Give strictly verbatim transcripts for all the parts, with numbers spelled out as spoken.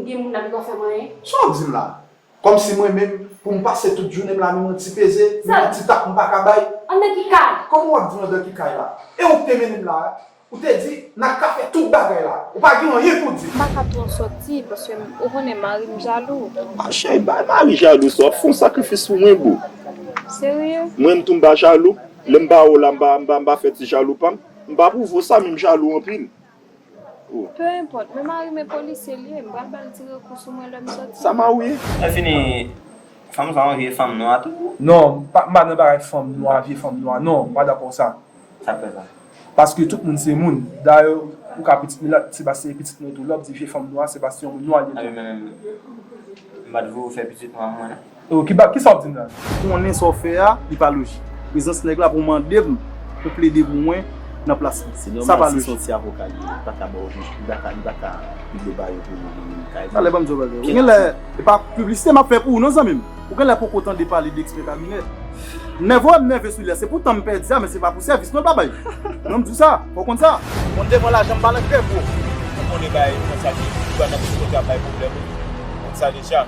Gen moun la ki ka fè m anyen. Sa w ap di m la? Kòmsi mwen menm, pou m pase tout jounen m la, menm yon ti peze, menm yon ti tap, m pa ka bay. Anndan ki kay? Kòman w ap di m anndan ki kay la? E ou k te mennen m la a? Ou te di, n ap ka fè tout bagay la. Ou pa gen anyen pou di. M pa ka twò sòti, paske m, ou konnen mari m jalou. A cheri, bay mari jalou sa, w ap fè yon sakrifis pou mwen, boo. Serye? Mwen, m tou m pa jalou. Lè m pa wè w la, m pa, m pa, m pa fè ti jalou pa m. M pa pwouve w sa, men m jalou anpil. Oh. Peu importe, men mari m e polisye li ye, m pral ba l ti rekou sou mwen lè m sòti. Sa mari w ye? Lè fini, fanm sa yon vye fanm nwa tou. Non, m pa, m pa nan bagay fanm nwa, vye fanm nwa. Non, m pa dakò sa. Sa k fè sa? Paske tout moun se moun. Dayè, ou ka pitit milat, se pa se pitit mwen tou. Lè w ap di vye fanm nwa, se paske se yon moun nwa li ye tou. A wi, men, men, men. M pa t vle w fè pitit nwa mwen, non. Oh, ki ba, kisa w ap di m la? Konnen sa w fè a, li pa lojik. Prezans nèg la pou mande m, pou plede pou mwen, nan plas li. Sa pa lojik. Se nòmal, si se yon ti avoka li ye, li pa ka ba w, li pa ka, li pa ka plido ba yo pou nou, nou, nou kay. Talè ban m di w bagay. Ou genlè, e pa piblisite m ap fè pou ou non, zanmi m. Ou genlè poko tande pale de ekspè kabinè. Nève w ap nève sou li a, se pou tan m pèdi a, men se pa pou sèvis non l pa bay. Non, m di w sa, fò w konn sa. Konn devan lajan m pa nan grèv, bro. Ou konnen bagay konsa ki, ki pa nan ti kote ap bay pwoblèm. Konn sa deja.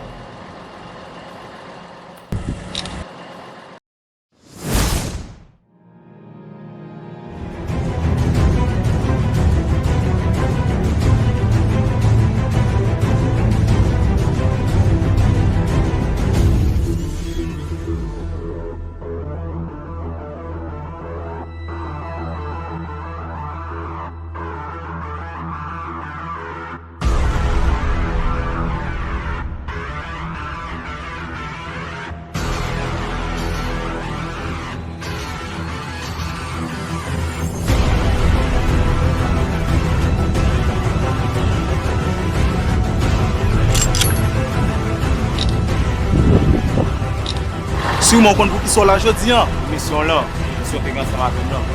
Siman w konn poukisa w la jodi a? Misyon lan, misyon te gen ansanm avè m lan.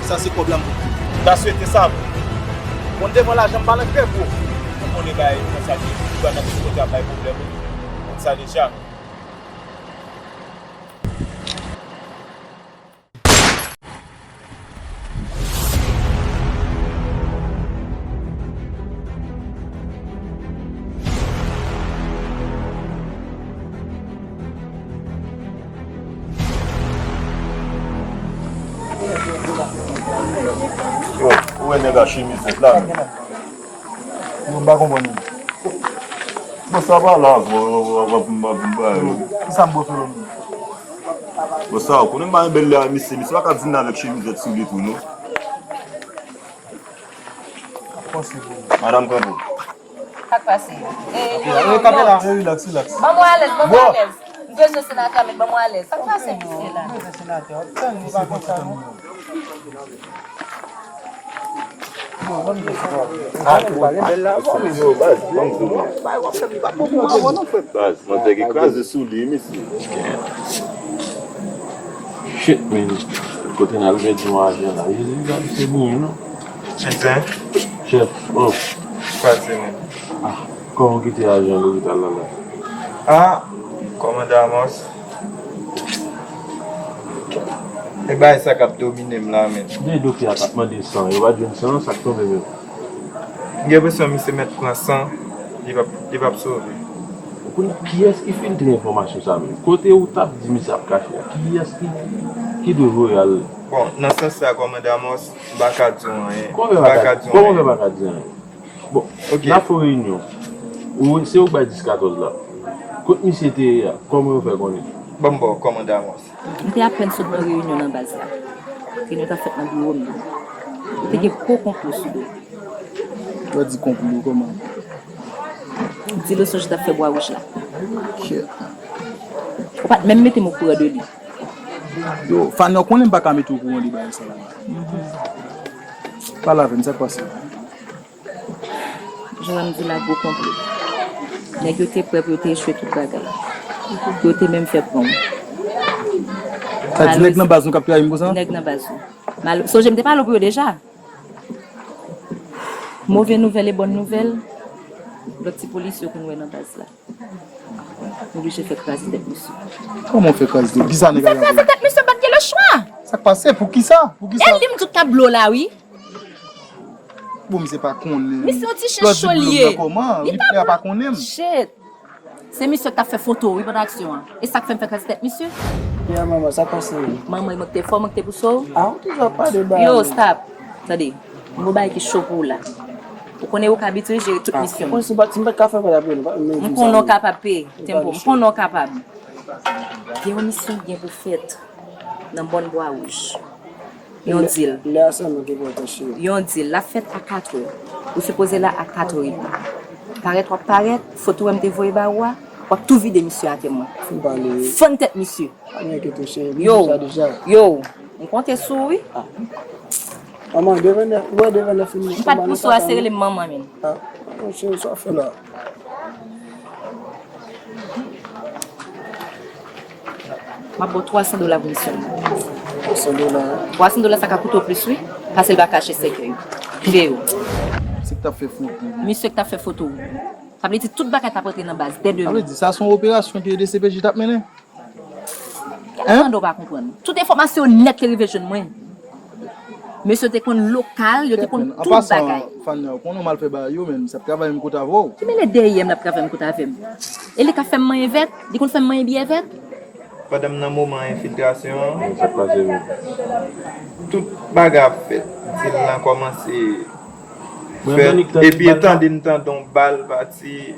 Sa se kòb la m pou. M ta swete sa, bro. Konn devan lajan m pa nan grèv, bro. Ou konnen bagay konsa ki, ki pa nan ti kote ap bay pwoblèm. Konn sa deja. Yo, ou wè nèg a chemizèt la menm? Yo, m pa konprann ou. Bon, sa pa la ankò, w ap vin ba yo. Kisa m bwè fè lòm? Bon, sa, ou konnen m pa renmen bèl lè a, misye, misye pa ka vin avèk chemizèt sou li tou, non. Madanm, pran pou. Sa k pase? E, yo, yo, yo. Kanpe la, relax, relax. Ban mwen alèz, ban mwen alèz. M bezwen senatè a, men ban mwen alèz. Sa k pase, mesye la? M bezwen senatè a. Misye pa konn sa, non. Yo, baz, ban m di w. Baz, mantèg kraze sou li, mesye. Shit, man. Kote n al pèdi yon ajan la? Jezi, gade se byen, non? Chèf, oh. Pase, man. Ah, kòman w kite ajan lopital la, la? Ah, kòmandan Amos. E bagay sa k ap domine m la, men. Men doktè a t ap mande san, yo pa t jwenn san an, sa k tonbe menm? M gen enpresyon misye mèt pran san, li p ap, li p ap sove. Kounye a, kiyès ki filtre enfòmasyon sa menm? Kote ou t ap di misye ap kache a? Kiyès ki, ki dwe voye al? Bon, nan sans sa, kòmandan Amos, m pa ka di w anyen. Kòman w fè pa ka di anyen? Bon, n ap fè yon reyinyon. Ou, se ou k bay dis katòz la. Kot misye te ye a? Kòman yo fè konnen? Ban m ba w, kòmandan Amos. M te apèn sot nan reyinyon nan baz la. Reyinyon t ap fèt nan biwo m nan. Yo te gen gwo konplo sou do. Ou di konplo kòman? Di Lesonje t ap fè bwa wouj la. Ou pa t menm mete m okouran de li. Yo, Fania, w konnen m pa ka mete w okouran de bagay sa la. Pale avè m, sa k pase? Jan m di la, gwo konplo. Nèg yo te prè pou yo te echwe tout bagay. Pou yo te menm fè pran m. Sa di nèg nan baz nou k ap trayi m konsa? Nèg nan baz nou. Mal-, sonje m te pale w pou yo deja. Move nouvèl e bòn nouvèl, lòt ti polisye yo konn wè nan baz la. M oblije fè kraze tèt misye. Kòman w fè kraze tèt? Kisa nèg la fè? Fè kraze tèt misye, m pa t gen lechwa. Sa k pase? Poukisa? Poukisa? E li m tout tablo la, wi. Misye yon ti chen cho li ye. Li pa pa konnen m. Shit. Se misye k t ap fè foto wi pandan aksyon an. E sa k fè m fè kras tèt misye. Ya manman, sa k pase? Manman, mwen k te fò, mwen k te pouse w. Ah, ou toujou ap pale ba. Yo, stop. Tande. M gon bagay ki cho pou ou la. Ou konnen ou ka abitye jere tout misyon. Mwen si bat, si m pa ka fè bagay pou nou, pa menm di sa. M konnen w kapab peye, tempo. M konnen w kapab. Gen yon misyon k gen pou fèt nan Mòn Bwa Wouj. Yon dil. Lè a sèlman ki enpòtan, cheri. Yon dil. L ap fèt a katrè. Ou sipoze la a katrè epi. Parèt w ap parèt, foto wè m te voye ba ou a, w ap tou vide misye atè mwen. Fin pale. Fann tèt misye. Pa gen enkyete w, cheri. Yo, yo, m konte sou ou wi. Manman, devan nèf, ou wè devan nèf. M pa t pouse w a, se rele m manman menm. Ah, non, cheri, sa w fè la? M ap ba w twa san dola pou misyon. Twa san dola? Twa san dola, sa ka koute w plis wi. Pase l pa kache sèkèy. Veye w. Misye k t ap fè foto. Misye k t ap fè foto. Sa vle di tout bagay t ap rantre nan baz dè demen. Sa vle di sa se yon operasyon ke D C P J t ap mennen? Gade tande w pa konprann. Tout enfòmasyon nèt te rive jwenn mwen. Mesye te konn lokal, yo te konn tout bagay. An pasan, Fania, ou konnen w mal fè bagay yo, men misye ap travay menm kote avè w. Ki mele dèyè m l ap travay menm kote avè m? E li ka fè m manyen vèt? Li konn fè m manyen biyè vèt? Pandan m nan moman enfiltrasyon an, sa k pase menm? Tout bagay ap fèt. Dil lan kòmanse fèt. Epi tande m tande yon bal pati.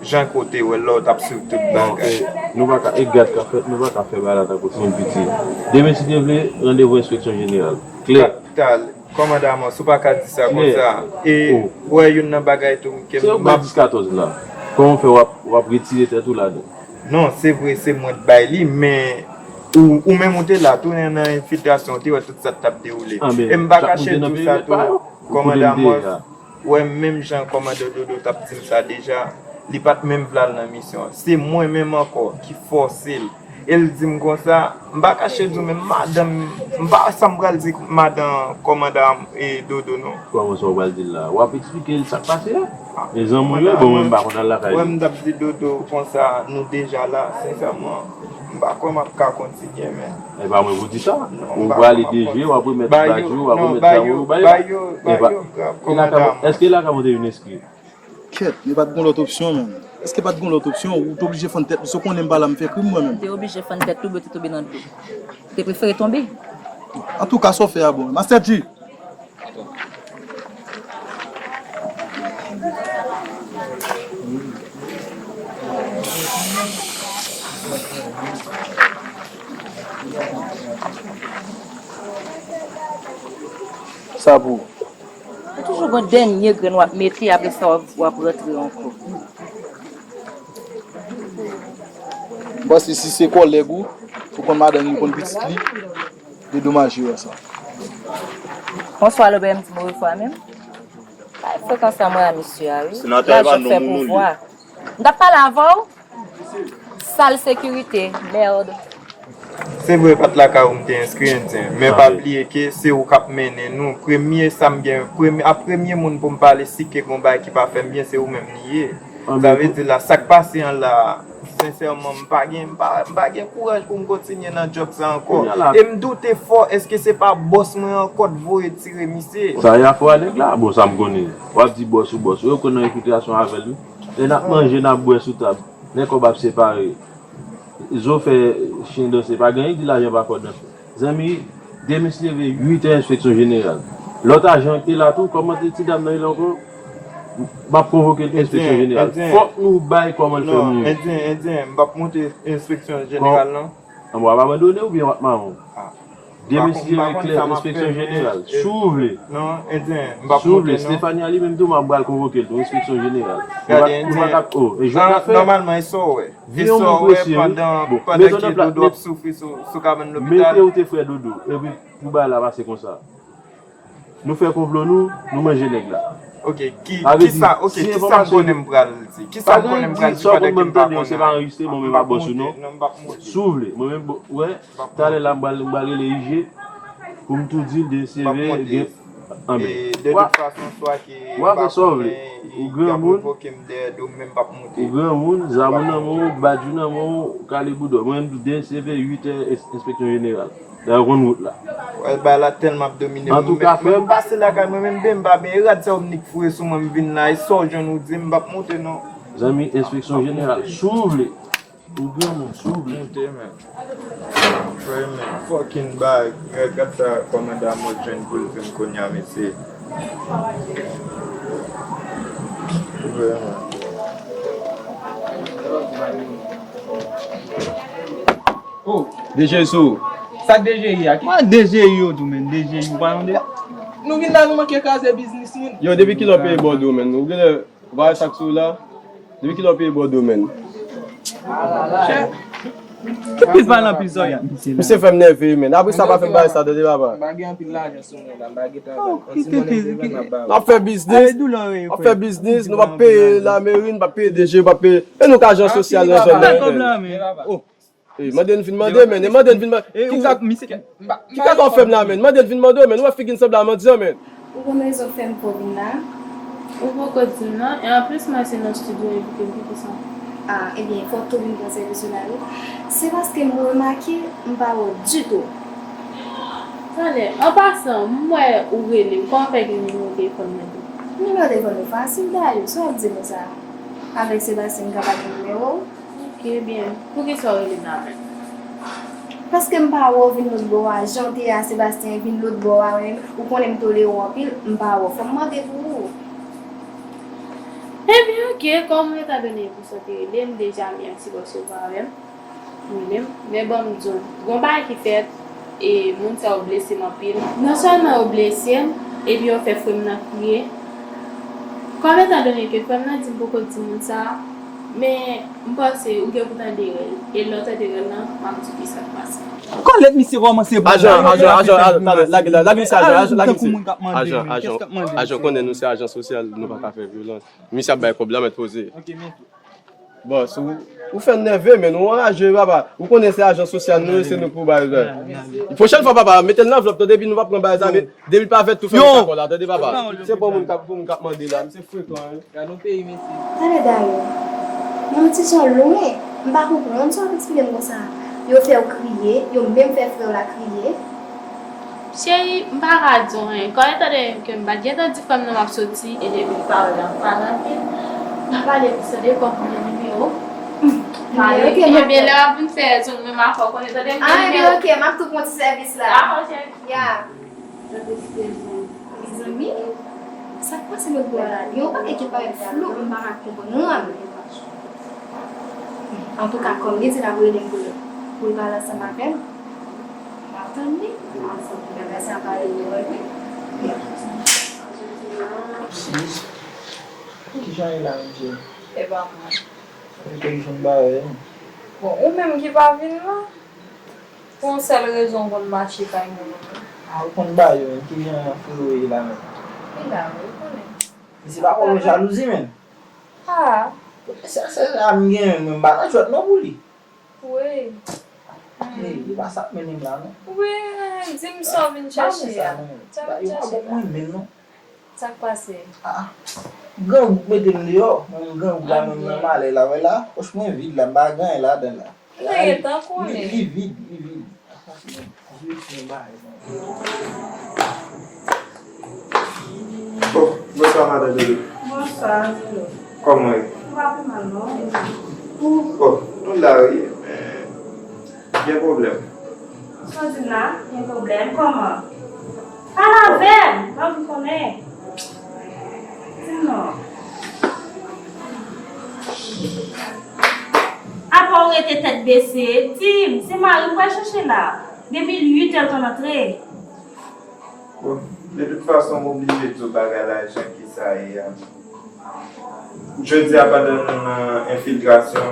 Jan kote wè lè w t ap swiv tout bagay. Nou pa ka, e gad k ap fèt, nou pa ka fè bagay la tankou se yon piti. Demen si Dye vle, randevou enspeksyon jeneral. Klè. Kapital, kòmandan Amos, ou pa ka di sa konsa. E ou wè youn nan bagay tou ke m ap. Se yon bagay dis katòz la. Kòman w fè w ap, w ap retire tèt ou ladan? Non, se vre, se mwen t bay li, men ou, ou menm ou te la, tou nan enfiltrasyon, ou te wè tout sa k t ap dewoule. E m pa kache di w sa tou, kòmandan Amos. Wè, menm jan kòmandan Dodo t ap di m sa deja, li pa t menm vle al nan misyon an. Se mwen menm ankò ki fòse l. E l di m konsa, m pa kache di w menm madanm, m pa sa m pral di madanm kòmandan e Dodo non. Kòman sa w pral di l la? W ap eksplike l sa k pase a? E zanmi w yo, bon, mwen m pa konn al lakay li. Wè, m t ap di Dodo konsa, nou deja la, sensèman, m pa kwè m ap ka kontinye, men. E pa mwen pou di sa. Ou prale deje, w ap remèt bag yo, w ap remèt sa yo, ba yo. Èske la ka monte vin enskri? Kèt, men pa t gon lòt opsyon, menm. Èske pa t gon lòt opsyon? Ou te oblije fann tèt misye, ou konnen m pa la, m fè krim mwen menm. Ou te oblije fann tèt tou, ou te tonbe nan dlo. Ou te prefere tonbe. Antouka, sa w fè a bon. Master G! Sa pou ou. Ou toujou gon dènye grenn w ap mete, apre sa w ap, w ap rantre ankò. M panse si se kòlèg ou, ou konn madanm li, ou konn pitit li, dedomaje w sa. Bonswa, Lobè, m di move fwa menm. Bay frekans la mwen a misye a, wi. Lajan fè pouvwa. M t ap pale avè w. Sal sekirite, mèd. Se vre, pa t lakay ou m te enskri, Endyen, men pa bliye ke se ou k ap mennen nou. Premye sa m gen, premye, a premye moun pou m pale si ke gon bagay ki pa fè m byen, se ou menm li ye. Sa vle di la, sa k pase an la, sensèman, m pa gen, m pa, m pa gen kouraj pou m kontinye nan djòb sa ankò. E m doute fò, èske se pa bòs mwen ankò t voye tire misye? Sa y a fò a nèg la? Bon, sa m konnen. W ap di bòs ou bòs ou, yo konn nan enfiltrasyon avè l, wi. Lè n ap manje, n ap bwè sou tab. Lè kòb ap separe, zo fè chen danse, pa gen anyen ki di lajan pa fè w danse. Zanmi, demen si leve uit è enspeksyon jeneral. Lòt ajan ki te la tou, kòman te ti dam nan rele ankò? M ap konvoke l pou enspeksyon jeneral. Fòk nou bay kòman l fè mouri. Endyen, Endyen, m p ap monte enspeksyon jeneral non. Anben w ap abandone oubyen w ap mawon? Demen si Dye vle, klè, enspeksyon jeneral. Si w vle. Non, Endyen, m p ap monte non. Si w vle, Stefania li menm tou, m ap pral konvoke l tou, enspeksyon jeneral. Gade, Endyen. Ou pa ka, oh, e jwèt afè. Nòmalman, e sa w wè. E sa w wè pandan, pandan ke Dodo ap soufri sou, sou kabann lopital. Mete ou te frè Dodo, epi pou bagay la pase konsa. Nou fè konplo nou, nou manje nèg la. Ok, ki, kisa, ok, kisa m konnen m pral di? Kisa m konnen m pral di pandan ke m pa konnen? Se pa anrejistre, mwen menm pa bòs ou non. Si w vle, mwen menm, wè, talè la m pral, m pral rele I G pou m tou di l de seve gen anben. W a fè sa w vle. Ou granmoun, ou granmoun, zam ou nan men w, badj ou nan men w, kalib ou dò. Mwen menm tou de seve uit è enspeksyon jeneral. Dayè w konn wout la. Wè, bagay la tèlman ap domine mwen. Antouka, frè m, m pase lakay mwen menm, ben, m pa byen. E rad sa yo m nik foure sou mwen, m vin la. E sa w jwenn ou di m, m p ap monte non. Zanmi, enspeksyon jeneral, si w vle. Ou granmoun, si w vle. Monte, men. Frè, men, fucking bag. Gad, gad sa kòmandan Amòd jwenn pou l di m kounye a, mesye. Vrèman. Oh, D J sou. Sa D J ye a? Ki D J yo tou, men? D J yo pa yon de. Nou vin la, nou manke kraze biznis moun. Yo, depi kilè w peye bòdwo, men? Ou genlè, ou pa wè sa k sou la? Depi kilè w peye bòdwo, men? Ki pil pale anpil sa w ye a, mesye la? Misye fè m nève, men. Apre sa, pa fè m bagay sa, tande, papa. M pa gen anpil lajan sou mwen la, m pa gen travay. On ti monnen m te jwenn, m ap ba w. N ap fè biznis, n ap fè biznis, nou p ap peye lameri, nou p ap peye D J, nou p ap peye. E nou k ajan sosyal nan zòn nan, men. Oh. E mande n vin mande, men, e mande n vin mande. Ki ka, ki ka w fè m la, men? Mande n vin mande w, men. Ou wè figi n sanble a mandyan, men. Ou konn rezon k fè m fè w vin la? Ou poko di m non, e anplis mwen se nan estidyo yo envite m, poukisa? Ah, ebyen, fòk tou vin pran sèvis ou la, wi. Se paske m remake m pa wè w ditou. Talè, an pasan, m wè ou rele m, kòman w fè gen nimewo telefòn mwen tou? Nimewo telefòn ou fasil dayè, sa w ap di konsa? Avèk Sebastien m ka pa gen nimewo w? Ok, byen. Poukisa w rele m la menm? Paske m pa wè w vin lòt bò a, jan w te ye a Sebastien vin lòt bò a menm, ou konnen m tolere w anpil, m pa wè w, fò m mande pou ou. Ebyen, ok, kòm etandone pou sa w te rele m, deja mèsi paske w pa wè m. Wi, men, men ban m di w, gon bagay ki fèt, e moun sa yo blese m anpil. Non sèlman yo blese m, epi yo fè frè m nan kriye. Kòm etandone ke frè m nan di m poko di moun sa, men m panse ou gen pou tande rèl, e lè w tande rèl lan, m ap di w kisa k pase. Kòlèt misye kòmanse bon. Ajan, ajan, ajan, ajan, talè, lage, lage, lage misye, ajan, ajan, lage misye. Ajan, ajan, ajan, konnen nou se ajan sosyal, nou pa ka fè vyolans. Misye ap bay kòb la, mèt poze. Ok, mèt. Bòs, ou, ou fè n nève, men ou anraje, papa. Ou konnen se ajan sosyal nou ye, se nou pou bay. Pwochèn fwa, papa, mete l nan anvlòp, tande, epi nou p ap pran bagay sa, men depi l pa fèt, tou fè yon kakòl la, tande, papa. Se bon moun k ap, bon moun k ap mande la, misye frekan, wi. Gad yon peyi, mesye. Talè dayè, nan yon ti jan lwen, m pa konprann sa w ap eksplike m konsa. Yo fè w kriye, yo menm fè frè w la kriye. Cheri, m pa ka di w anyen. Kòm etandone ke m pa t gentan di frè m nan m ap soti, e depi l pa wè m ap pale anpil, m ap pale plis tande, kòm m gen nimewo. Pale, ebyen lè w ap vin fè zong mwen m ap fè w konnen tande m gen nimewo. Ah, ebyen ok, m ap tou pran ti sèvis la. Dakò, cheri. Ya. Mezanmi, sa k pase lòt bò a la? Gen yon bagay ki parèt flou, m pa ka konprann. Antouka, kòm li di l ap rele m pou l, pou l pale ansanm avè m, m ap tann li. Bagay sa pa rele wè vre. Kijan e la, Angel? E pa mal. Ou te vin ba yo, wi. Bon, ou menm ki pa vin la. Pou yon sèl rezon w konn mache kay moun. Ah, ou konn ba yo, men kijan frero ye la menm? Li la, wi, ou konnen. Misye pa konn jalouzi, men. Ah. Sèl, sèl sa m genyen, men m pa nan jwèt non pou li. Wi. Hey, li pa sa k mennen m la, non. Wi, di m sa w vin chèche a. Sa w vin chèche la. Yo pa bon mwen menm, non. Sa k pase? Ah, grangou k mete m deyò. Mwen, grangou la, mwen, m nan malè la, wè la. Pòch mwen vid la, m pa gen anyen ladan la. Mwen gentan konnen. Li, li vid, li vid. Oh, bonswa, madan Dodo. Bonswa, Angelo. Kòman w ye? M pa pi mal, non. Oh, nou la, wi. Gen pwoblèm. Sa w di m la? Gen pwoblèm? Kòman? Pale avè m, m anvi konnen. Di m non. Apa w rete tèt bese? Di m, se mari m pral chèche la. Depi uit è l konn antre. Bon, de tout fason, m oblije di w bagay la jan ki sa ye a. Jodi a, pandan nou nan enfiltrasyon,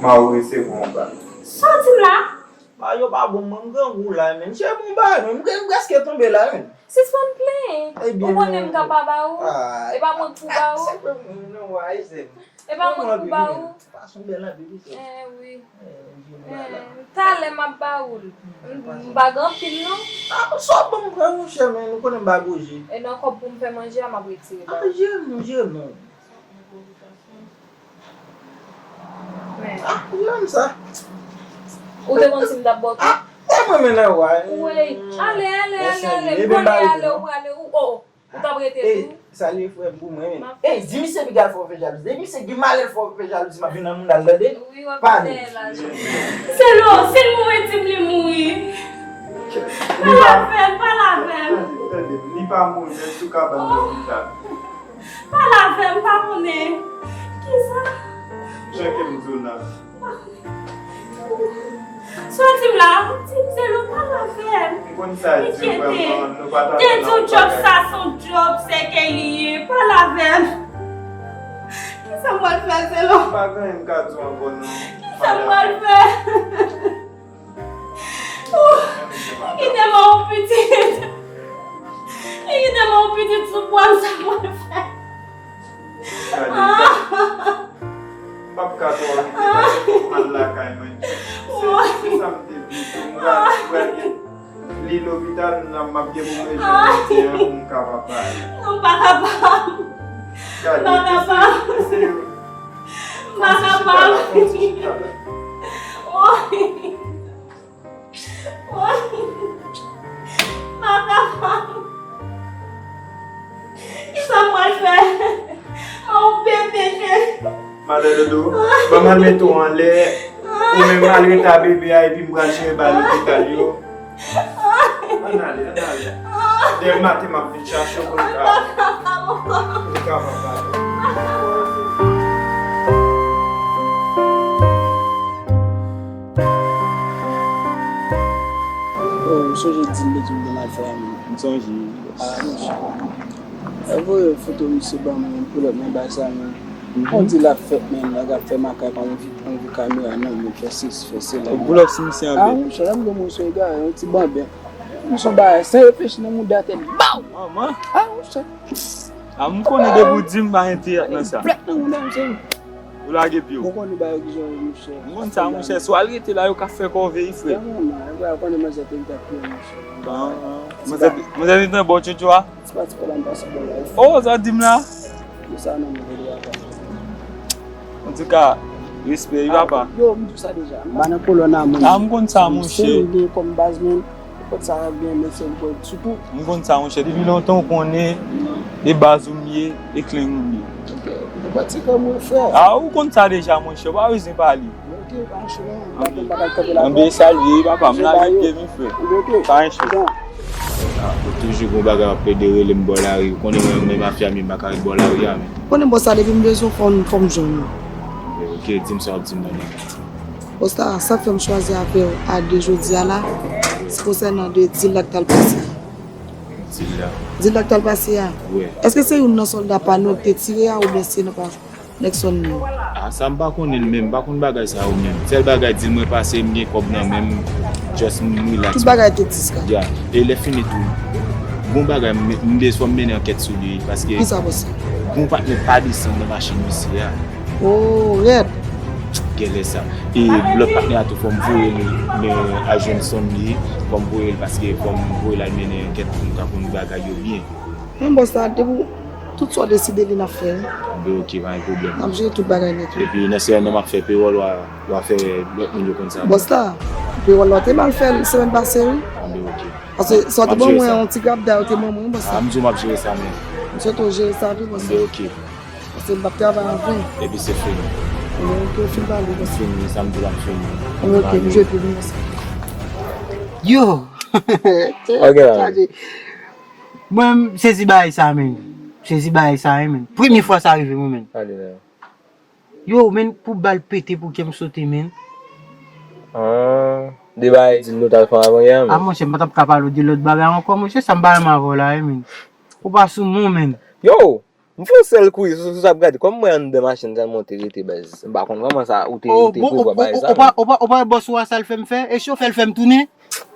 Mauri resevwa yon bal. Sa w di m la? Bagay yo pa bon, mwen, m grangou la, men. Cheri, bon bagay, men. M, m prèske tonbe la, men. Sispann plenyen. Ou konnen m ka pa ba ou? E pa mwen k pou ba ou? E pa mwen k pou ba ou? Fason bèl anpil, wi. Eh, wi. Eh, talè m ap ba ou l. M, m pa gen anpil, non. Ah, sa w ban m pran, monchè, men. Ou konnen m pa gwo je. E nan kòb pou m fè manje a, m ap retire ba ou. Ah, jere non, jere non. Men. Ah, ou menm sa. Ou te konn si m t ap ba w tou? Ah, Mwen men nan wa. Wi, ale, ale, ale, ale. Ebyen, m pa rete ale, non. Ou ale, ou, oh, ou t ap rete tou. Salye frè m pou mwen. Ey, di misye piga l fè w fè jalouzi. Depi misye gen malè l fè w fè jalouzi, m ap vin nan mounda l, tande? Wi, w ap fè la. Selo, si l mouri, di m li mouri. Pale avè m, pale avè m. Tande, tande, li pa mouri, men sou kabann lopital. Pale avè m, m pa konnen. Kisa? Jan ke m di w la. Soti m la, di m se lou pale avè m. M konn sa di w vrèman, nou pa t antre nan yon bagay. Te di w djòb sa se yon djòb, se ke li ye, pale avè m. Kisa m pral fè, se lou? Pa gen anyen m ka di w ankò non. Kisa m pral fè? Li kite m ak yon pitit. Li kite m ak yon pitit sou bra m, sa m pral fè? Gade, m p ap ka twò rete, m al lakay mwen. Se, se sa m te di tou, m pral, m pral gen, li lopital, m ap gen pou m rejwenn medsen an pou m kapab pale. Non, m pa kapab. Gade, m pa kapab. Eseye, eseye. M pa kapab. Fon ti chita la, fon ti chita la. Wi. Wi. M pa kapab. Kisa m pral fè? Mwen yon bebe, cheri. Madan Dodo, ban m al mete w anlè. Ou menm al rete a bebe a, epi m pral jere bagay lopital yo. Ann ale, ann ale. Demen maten m ap vin chache w pou n ka, pou n ka pale. Oh, m sonje di m bezwen gen mal fè a menm. M sonje. Ah, monchè. Voye foto misye ban mwen pou lòt nan bay sa menm. On di l ap fèt menm, nèg ap fè makak anvi, anvi kamera nan men, fè sesi, fè sela. Ou blof si misye anpil. Ah, monchè, lè m gen monchè egare, yon ti banben. Misye bay, san reflechi nan mouda tèt, baw! Manman! Ah, monchè. Ah, m konnen depi w di m pa enterè nan sa. Plèk nan mouda misye. Ou lage pye w. Bon, konnen ba yo kijan yo, monchè. M konn sa, monchè. Si w al rete la, yo ka fè kò veye, frè. Kè manman, yo konnen manzè te tap pye, monchè. Ah, ah. Manzè, manzè te nan bò tchotcho a? Ti pati pa la, m pase bò la. Oh, sa w di m la? Yo sa nan mwen, yo ap pase. Antouka, respè, wi, papa. Yo, m di w sa deja. M pa nan kolòn a moun. Ah, m konn sa, monchè. Se m gen kòm baz moun. Kot sa gen mesye m kwè sitou. M konn sa, monchè. Depi lontan ou konnen, e baz ou m ye, e klen ou m ye. Ok. Ou pa ti kòm mwen, frè. Ah, ou konn sa deja, monchè. Ou pa bezwen pale. Ok, pa yon chou non. M pa konn bagay kanpe la. Anbe salye, papa. M lage pye m, frè. Ok. Pa yon chou. Bon. Ah, ou toujou gon bagay ap plede rele m bò lari. Ou konnen mwen, mwen mafya m, m pa ka ret bò lari a, men. Konnen bò sa depi m bezwen fò m, fò m jwenn ou. Ok, di m sa w ap di m nan. Bòs la, sa k fè m chwazi avè w a de jodi a la, se konsènan de dil la k t al pase a. Dil la? Dil la k t al pase a. Wi. Èske se youn nan sòlda pa nou k te tire a oubyen se nan pa nèg sòn li yo? Ah, sa m pa konnen l menm, m pa konn bagay sa yo menm. Sèl bagay, dil mwen pase, m gen kòb nan men m, just m relax. Tout bagay te diskare. Ya. E lè fini tou, gon bagay m, m bezwen fò m mennen ankèt sou li, paske gon patnè pa desann nan machin misye a. Oh, rèd. Genlè sa. E lòt patnè a tou fò m voye l, men al jwenn sòn li, fò m voye l paske fò m voye l al mennen ankèt pou m ka konn bagay yo byen. Men bòs la, depi tout sa w deside li n ap fè wi. Anben ok, pa gen pwoblèm. N ap jere tout bagay nèt wi. Epi nan seyèn nan m ap fè pewòl w a, w a fè lòt moun yo konn sa. Bòs la, pewòl la w te mal fè l semèn pase wi. Anben ok. Paske sa w te ban mwen yon ti grabda ou te ban mwen wi bòs la. Ah, m di w m ap jere sa men. M swete w jere sa tou bòs la. Anben ok. Paske m p ap travay anven. Epi se fini. Anben ok, ou fin pale bòs la. Fini, sa m di w la m fini. Anben ok, m jete wi bòs la. Yo! Ok, la. Mwen, m sezi bagay sa, men. M sezi bagay sa, wi, men. Premye fwa sa rive mwen, men. Yo, men, pou bal pete, pou kè m sote, men. Ah, de bagay di nou t al fè avan yè, men. Ah, monchè, m pa t ap ka pale w de lòt bagay ankò, monchè, sa m pa renmen avè w la, wi, men. Ou pa sou moun, men. Yo, m fè yon sèl kouri sou, sou sa ap gade. Kòm mwen anndan machin, sa m monte rete, bèz. M pa konn vrèman sa, ou te, ou te prevwa bagay sa, men. Ou pa, ou pa, ou pa bòs ou a sa l fè m fè, e chofè l fè m tounen.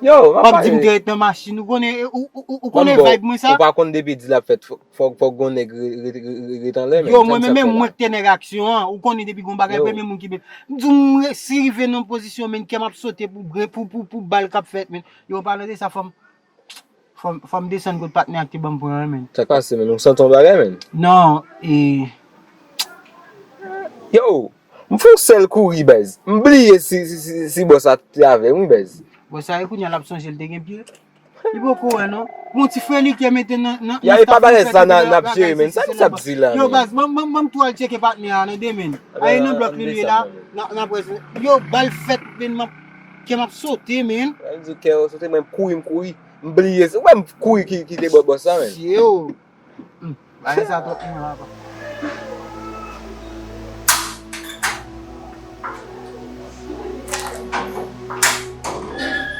Yo, w ap di m te ret nan machin, ou konnen, ou, ou, ou, ou konnen vibe mwen sa? Ou pa konn depi di l ap fèt, fò, fò, fò gon nèg re-, re-, re-, re-, ret anlè, men. Yo, mwen menm, menm mwen ki te nèg aksyon an, ou konnen depi gon bagay, premye moun ki ben. M di w, mwen, si rive nan pozisyon, men, kè m ap sote pou, pou, pou, pou bal k ap fèt, men. Yo, an palan de sa, fò m, fò m, fò m desann kot patnè a ki te ban m pran an, men. Sa k pase, men? Ou santi yon bagay, men? Non, e. Yo! M fè yon sèl kouri, bèz. M bliye si, si, si, si bòs la te avè m, wi, bèz. Bon, sa e kounye a l ap sonje l te gen pye. Li poko wè non. Bon, ti frè li ki mete nan, nan, Ya, nan e pa bagay sa n ap jere, men. Sa misye ap di la, yo, men? Baz, ban m, ban m, ban m tou al tcheke patnè a nan demen. Aye nan blòk li, li la, nan, nan près. Yo, bal fèt, men, m ap, kè m ap sote, men. Mwen di kè w sote, mwen m kouri, m kouri. M bliye, se mwen m kouri ki, ki te bò, bò sa, men. Yo. Hmm, bagay sa twòp pou mwen, papa.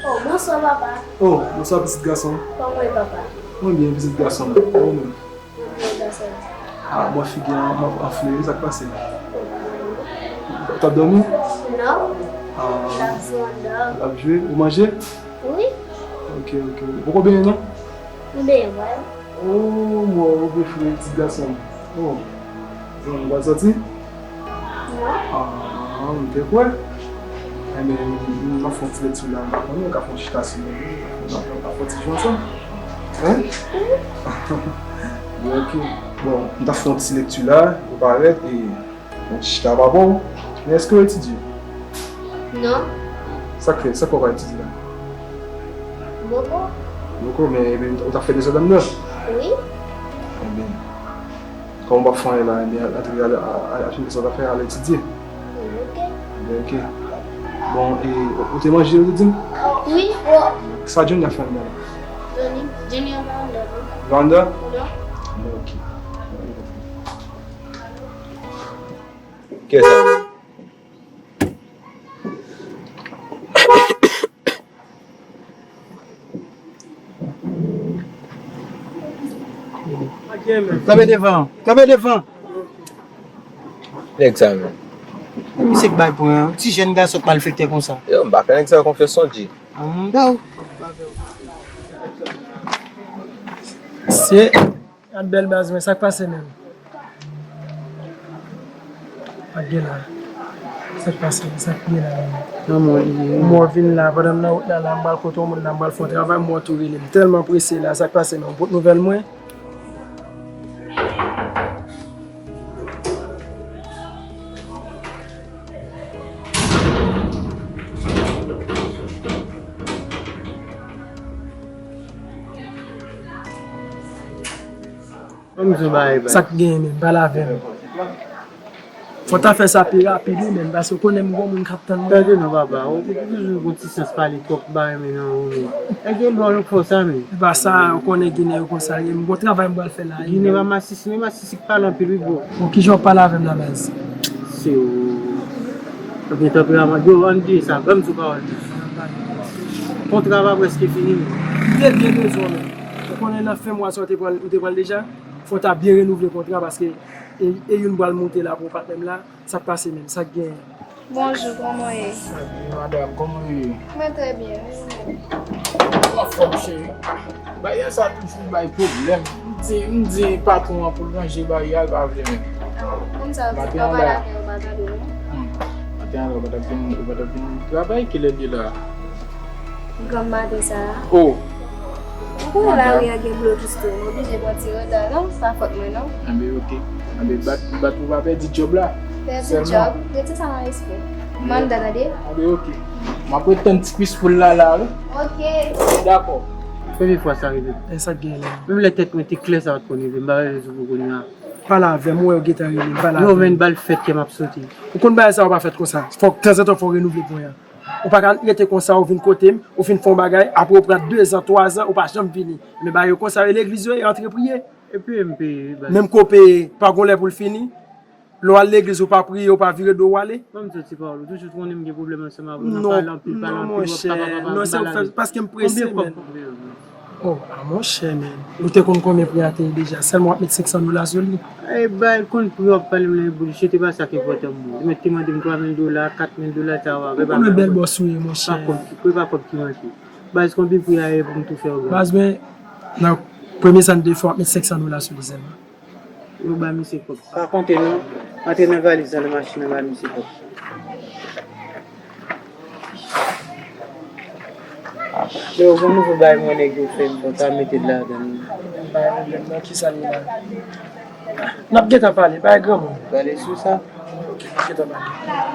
Oh, bonswa, papa. Oh, bonswa, pitit gason. Kòman w ye, papa? Mwen byen, pitit gason. E ou menm? Mwen byen, gason. Ah, bon, figi an, an, anfle, sa k pase? Ou t ap dòmi? Non. Ah. L ap jwe anndan. L ap jwe? Ou manje? Wi. Ok, ok. Ou poko benyen, non? M benyen, wi. Oh, mwen, ou prefere ti gason. Oh, zanmi, ou pral sòti? Non. Ah, m te kwè. Enben, m ap fè yon ti lekti la, m pa konnen, ou ka fè yon chita sou mwen, n ap, n ap fè yon ti jwe ansanm. Hein? Wi. Bon, ok. Bon, m t ap fè yon ti lekti la, ou parèt, e Yon ti chita pa bon. Men èske w etidye? Non. Sa k fè, sa k fè w pa etidye la? Boko. Boko, men, men ou t ap fè dezòd anndan? Wi. Enben, kòm ou p ap fè anyen la, enben, antre al, al, al fini sa w t ap fè, al etidye. Ok. Enben, ok. Bon, e, ou te manje, ou te di m? Wi. Sa Johnny ap fè anndan la? Johnny, Johnny an pa anndan, non. Li pa anndan? Non. Bon, ok. Kiyès sa menm? Kanpe devan, kanpe devan. Nèg sa menm. Misye k bay pwen an, ti jèn gason k malfektè konsa. Yo, m pa fè nèg sa yo konfyans non, G. Ah, m ba w. Se Gad bèl baz mwen, sa k pase menm? Sa k gen la? Sa k pase? Sa k gen la menm? Nan mò li ye. Mò vin la, pandan m nan wout la, la, m pral kote yon moun la, m pral fè yon travay, mò tou rele m. Tèlman prese la, sa k pase menm? Ou pot nouvèl mwen? Ban m di w bagay, bay. Sa k genyen menm? Pale avè m. Fò w ta fè sa pi rapid wi menm, paske w konnen m gon moun k ap tann mwen. Tande non papa, ou toujou gon ti sans pale twòp bagay men nan ou menm. Èske lò nou fè w sa menm? E pa sa, ou konnen Ginen yo konsa ye. M gon travay m pral fè la. Ginen pa masisi, men masisi k pale anpil wi bro. Bon, kijan w ap pale avè m la baz? Se ou. Ou gen tanperaman. Yo, ann di sa, ban m di w pawòl. Kontra pa prèske fini menm. M te byen bezwen w menm. Ou konnen nan fen mwa sa ou te pran, ou te pran l deja? Fò w ta byen renouvle kontra paske e, e youn pral moute la pou patnè m la. Sa k pase menm? Sa k genyen? Bonjou, kòman w ye? Sa byen, madanm, kòman w ye? Mwen trè byen, wi, ou menm? Anfòm, cheri. Bagay sa toujou bay pwoblèm. M di, m di patwon an pou l ranje bagay a, l pa vle menm. Kòmsa, ou di pa pale avè yo, pa tande w, non? Hmm. Maten an la, ou pa t ap vin, ou pa t ap vin travay, kilè l ye la? Granm maten sa a. Oh. Ou konnen lari a gen blokis tou, m oblije pran ti reta, non, pa fòt mwen, non. Anben, ok. Anben, bat, bat pou w pa pèdi djòb la. Pèdi djòb? Rete sa nan lespri. M anndan, tande? Anben, ok. M ap ret tann ti peaceful la, la, wi. Ok. Dakò. Premye fwa sa rive. E sa k gen la? Menm lè tèt mwen te klè, sa pa t konn rive. M pa wè rezon pou kounye a. Pale avè m, ou wè yo gentan rele m, pale avè m. Yo, men bal fèt, kè m ap sote. Ou konn bagay sa yo pa fèt konsa. Fòk tanzantan fò w renouvle pwen an. Ou pa ka rete konsa, ou vin kote m, ou fin fè yon bagay, apre ou pran dezan, twazan, ou pa janm vini. Men bagay yo konsa, e legliz yo ye, antre priye. Epi M P, baz. Menm ke w peye, pa gon lè pou l fini. Lè w al legliz, ou pa priye, ou pa vire do w ale. Ban m di w ti pawòl, ou toujou konnen m gen pwoblèm ansanm avè w nan pale anpil, pale anpil, w ap papapapa, m pa lage. Non, monchè, non, se ou k fè, paske m prese, men. Oh, a monchè, men. Ou te konn konbyen pri a te ye deja? Sèlman w ap met senk san dola sou li? Ay, bay, konn pri w ap pale m nan bouch, se te pa sa k enpòtan pou mwen. Li mèt te mande m twa mil dola, kat mil dola, sa w ap, e pa bèl bòs ou ye, monchè. Pa kòb ki, e pa kòb ki manke. Baz, konbyen pri a ye pou m tou fè w gade? Baz, men, nan premye sa n te fè, w ap met senk san dola sou li sèlman. Yo ba misye kòb. Pa konte non. Antre nan valiz nan machin nan, ba misye kòb. Yo, gon nouvo bagay mwen nèg yo fè m, bon, ta mete l ladan l. Bay pwoblèm non, kisa l ye la? N ap gentan pale, bay granmoun. Pale sou sa. Ok, n ap gentan pale.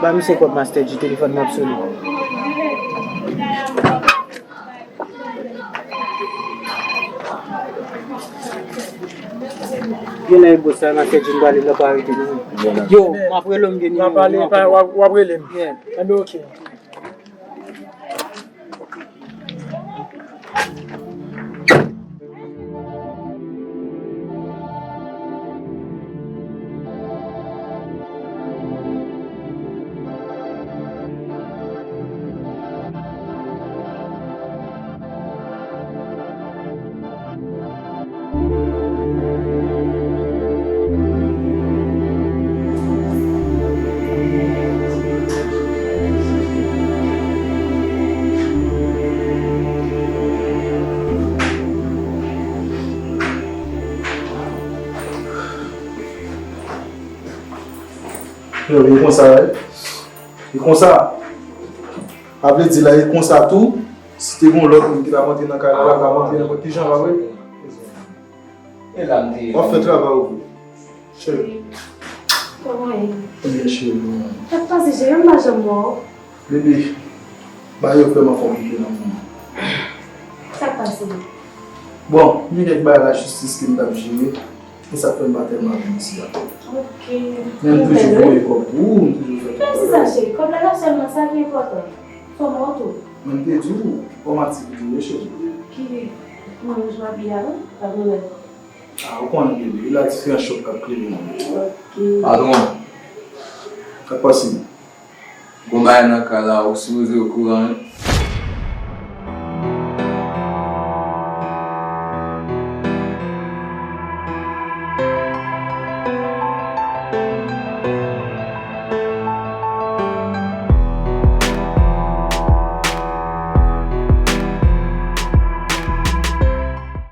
Ba misye kòb Master G, telefòn nan ap sone. Gen lè e bòs la nan fè Jim prale nan pa rete nou. Yo, m ap rele w, m gen nimewo w ankò. W ap rele m. Yeah. Enben, oke. Yo, e konsa, wi. E konsa. A vle di la, e konsa tou. Si te gen lòt moun ki t ap antre nan kay la, l ap antre nenpòt ki jan, pa vre? E la m te ye. W ap fè travay ou vre. Cheri. Kòman ye? Byen, cheri. Sa k pase, cheri? M pa janm wè w. Bebe, bagay yo vrèman konplike nan moman. Sa k pase? Bon, gen kèk bagay lajistis ke m t ap jere. E sa k fè m pa tèlman vin isi a. Ok. Men m toujou voye kòb pou ou, m toujou fè tout bagay. Pèdi sa, cheri. Kòb la la sèlman, sa ki enpòtan. Fò m wè w tou. Men m te di w, kòm aktivite yo, cheri. Ki mwen jwa biyè a, pa gen lè. A, ou konnen bebe, la diferan chòp k ap klere nan men. Ok. Patwon. Sa k pase? Gon bagay nan kay la, ou sipoze okouran, wi.